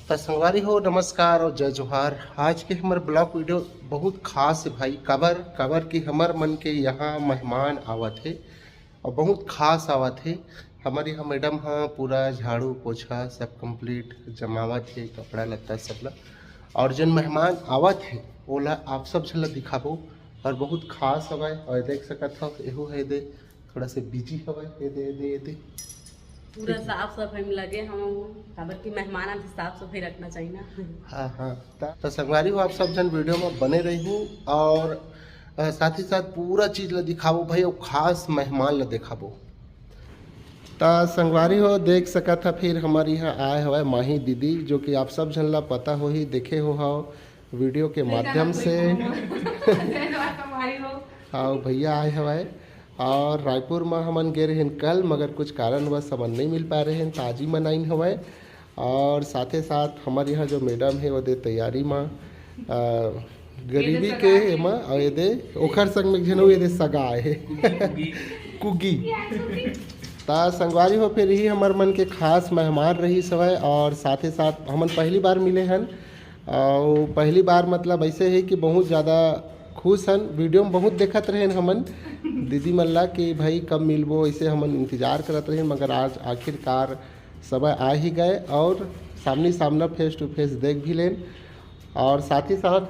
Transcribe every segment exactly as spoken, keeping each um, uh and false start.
त संगवारी हो, नमस्कार और जय जोहार। आज के हमर ब्लॉग वीडियो बहुत खास हे भाई। काबर काबर कि हमर मन के यहाँ मेहमान आवत हे और बहुत खास आवत हे। हमर यहाँ मैडम ह पूरा झाड़ू पोछा सब कंप्लीट जमावत हे, कपड़ा लत्ता सब ला। और जन मेहमान आवत हे ओला आप सब झन ला दिखाबो। और बहुत खास हवय और देख सकत हव, एहू हे दे थोड़ा से बिजी हवय। ये दे, ये दे, ये दे। पूरा साफ सफाई में लगे हवं, काबर कि मेहमान आथे, साफ सफाई रखना चाहिए ना। हाँ, हाँ। त, त संगवारी हो, आप सब झन वीडियो में बने रहिहू और, अ, साथ ही साथ पूरा चीज ला दिखाबो भाई, और खास मेहमान ला दिखाबो। त संगवारी हो, देख सकत ह, फिर हमर यहाँ आए हवय माही दीदी, जो कि आप सब झन ला पता होही, देखे हो हव वीडियो के माध्यम से। हाँ, भैया आए हवय। और रायपुर में हमन गे रहेन कल, मगर कुछ कारणवश हमन नहीं मिल पाए रहेन, त आज ही मन आइन हवय। और साथे साथ हमर यहाँ जो मैडम हे, वो दे तैयारी में, अ, गरीबी के एमा, और ये दे ओखर संग में एक झन, ये दे सगा आए हे। कुगी। त संगवारी हो, फिर ही हमर मन के खास मेहमान रहिस हवय और साथे साथ हमन पहली बार मिले हन। और पहली बार मतलब ऐसे हे कि बहुत ज़्यादा खुश हन। वीडियो में बहुत देखत रहेन हमन दीदी मन ला कि भाई कब मिलबो, ऐसे हमन इंतजार करत रहेन, मगर आज आखिरकार समय आ ही गए और सामने सामना face to face देख भी लेन। और साथ ही साथ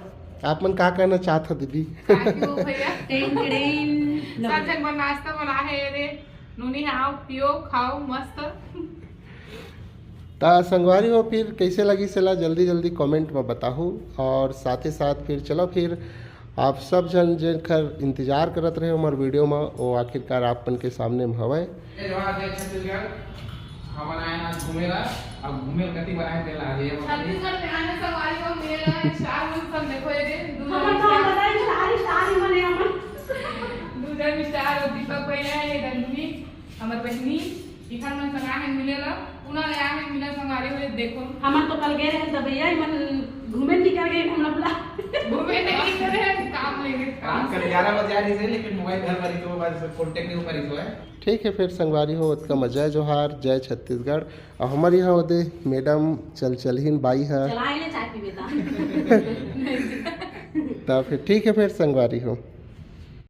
आप मन का कहना चाहत हो दीदी? Thank you भैया। टिंग टिड़िंग। सब झन बर नाश्ता बना हे रे, नूनी आओ, पियो, खाओ, मस्त। त संगवारी हो, फिर कैसे लगिस एला जल्दी जल्दी कमेंट में बताहू। और साथ ही साथ फिर चलो, फिर आप सब झन जेखर इंतजार करत रहे हमर वीडियो में, वो आखिरकार आप मन के सामने में हवय। जय जोहार, जय छत्तीसगढ़। हमन आए ना घूमे ला, अब घूमे ला कति बनाए तेला आ जाइए। छत्तीसगढ़ में आने संगवारी हो, मेला स्टार मन सब देखो, ये दे, दू हमन तो बताए स्टार ही स्टार ही बने हमन। दू जन स्टार और दीपक भैया, ये नंदिनी, हमर बहिनी, इखन मन संग आए मिले ला, पुना ले आए मिले संगवारी हो, देखो। हमन तो कल गए रहे त भैया, इमन घूमे निकल गए, हमला बुला। घूमे नहीं करे, काम लेंगे, काम काम। कल ग्यारह बजे आ रही थे, लेकिन मोबाइल घर पर ही तो बस कॉन्टैक्ट नहीं हो पा रही तो है। ठीक है, फिर संगवारी हो, ओतका म जय जोहार, जय छत्तीसगढ़। और हमर यहाँ ओदे मैडम चल चलहिन बाई ह। चलाए ले चाय पीबे ता। त फिर ठीक है, फिर संगवारी हो।